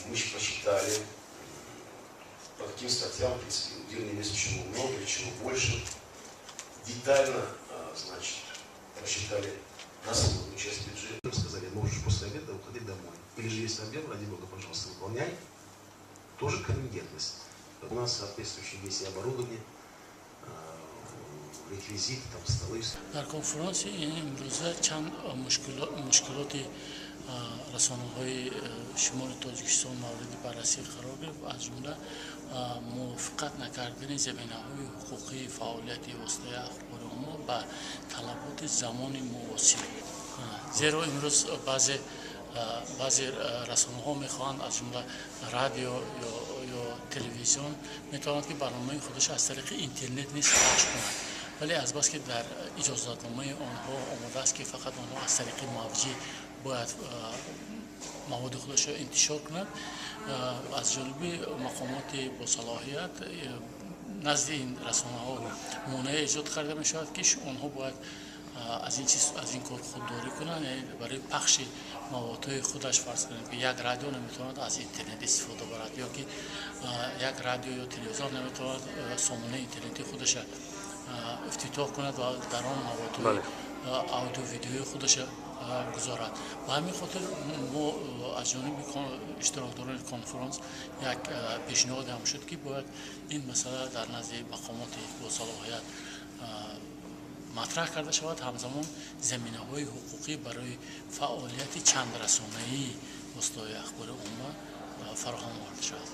Мы посчитали, по каким статьям, в принципе, удельный вес чего много, чего больше. Детально, значит, рассчитали расходную часть бюджета. Сказали: можешь после обеда уходить домой. Или же есть объем, ради бога, пожалуйста, выполняй. Тоже конвергентность. У нас соответствующие есть и оборудование, реквизиты, там, столы. Дар конференси имрӯза чанд мушкилоти расонаҳои шимоли Тоҷикистон мавриди баррасӣ қарор гирифт, аз ҷумла мувофиқат накардани заминаҳои ҳуқуқии фаъолияти воситаи ахбори омма ба талаботи замони муосир, зеро имрӯз баъзе расонаҳо мехоҳанд, аз ҷумла радио ё телевизион, метавонад, ки барномаи худашро аз тариқи интернет низ пахш кунад, вале азбаски дар иҷозатномаи онҳо омадааст, ки фақат онҳо аз тариқи мавҷӣ бояд маводи худашро интишор кунад, аз ҷониби мақомоти босалоҳият назди ин расонаҳо монеа эҷод карда мешавад, ки онҳо бояд аз ин чиз, аз ин кор худдорӣ кунанд, яъне барои пахши маводҳои худаш, фарз кунем, ки як радио наметавонад аз интернет истифода барад ё ки як радио ё телевизор наметавонад сомонаи интернетии худаша ифтитоҳ кунад ва дар он маводҳои аудио-видеои худаша гузорад. Ба ҳамин хотир мо аз ҷониби иштирокдорони конференс як пешниҳоде ҳам шуд, ки бояд ин масъала дар назди мақомоти босалоҳият матраҳ карда шавад, ҳамзамон заминаҳои ҳуқуқӣ барои фаъолияти чандрасонаии воситаҳои ахбори омма фароҳам оварда шавад.